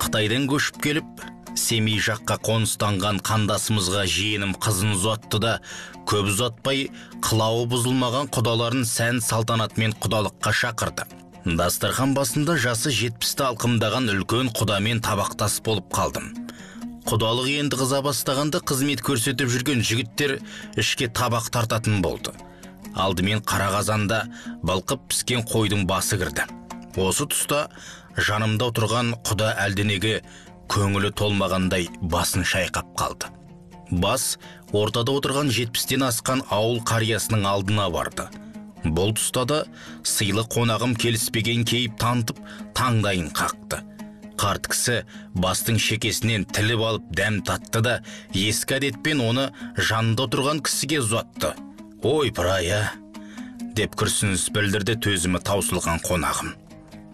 Қытайдан көшіп келіп, Семей жаққа қоныстанған қандасымызға жиенім қызын ұзатты да, көп ұзатпай қылауы бұзылмаған құдаларын сән салтанатымен құдалыққа шақырды. Дастархан басында жасы 70-ті алқымдаған үлкен құдамен табақтас болып қалдым. Құдалық енді қыза бастағанда қызмет көрсетіп жүрген жігіттер ішке табақ тартатын болды. Алдымен қара қазанда балқып піскен қойдың басы кірді. Осы тұста жанымда отырған құда әлденеге көңілі толмағандай басын шайқап қалды. Бас ортада отырған 70-тен асқан ауыл қариясының алдына барды. Бұл тұста да сыйлы қонағым келіспеген кейіп танытып, таңдайын қақты. Қарт кісі бастың шекесінен тіліп алып дәм татты да, ескі әдетпен оны жанында отырған кісіге ұзатты. «Ой, пырай, деп күрсініс білдірді төзімі таусылған қонағым.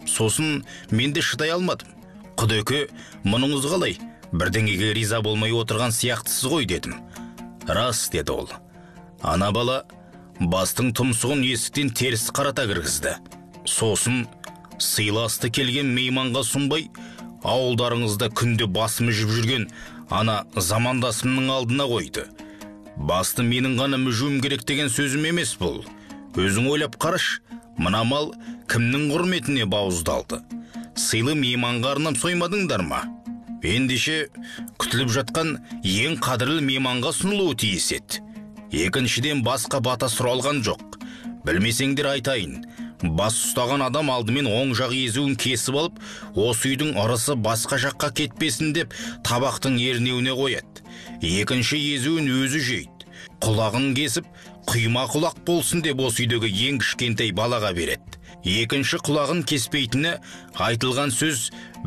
Сосын мен де шыдай алмадым. «Құдеке, мұныңыз қалай? Бірдеңеге риза болмай отырған сияқтысыз ғой», дедім. «Рас», деді ол. Ана бала бастың тұмсығын есіктен теріс қарата кіргізді. Сосын сыйласты келген мейманға сұнбай, ауылдарыңызда күнде бас мүжіп жүрген ана замандасымның алдына қойды. Басты менің ғана мүжуім керек деген сөзім емес бұл. Өзің ойлап қараш, мына мал кімнің құрметіне бауыздалды? Сыйлы мейманға арнап соймадыңдар ма? Ендеше күтіліп жатқан ең қадірлі мейманға ұсынылуы тиіс еді. Екіншіден, басқа бата сұралған жоқ. Білмесеңдер айтайын, бас ұстаған адам алдымен оң жақ езуін кесіп алып, осы үйдің ырысы басқа жаққа кетпесін деп табақтың ернеуіне қояды. Екінші езуін өзі жейді. Құлағын кесіп, құйма құлақ болсын деп осы үйдегі ең кішкентай балаға береді. Екінші құлағын кеспейтіні айтылған сөз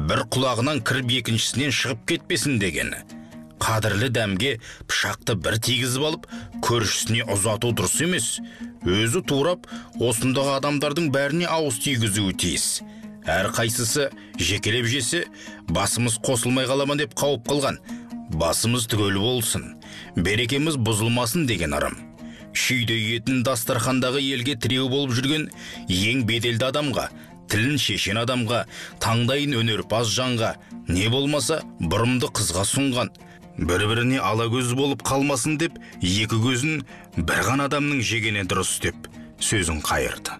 бір құлағынан кіріп екіншісінен шығып кетпесін дегені. Қадірлі дәмге пышақты бір тигізіп алып, көршісіне ұзату дұрыс емес. Өзі турап, осындағы адамдардың бәріне ауыз тигізуі тиіс. Әр қайсысы жекелеп жесе, басымыз қосылмай қалама деп қауіп қылған. Басымыз түгел болсын, берекеміз бұзылмасын деген ырым. Шүйде етін дастархандағы елге тіреу болып жүрген ең беделді адамға, тілін шешен адамға, таңдайын өнерпаз жанға, не болмаса бұрымды қызға сұнған. Бір-біріне ала көз болып қалмасын деп, екі көзін бір ғана адамның жегені дұрыс деп сөзін қайырды.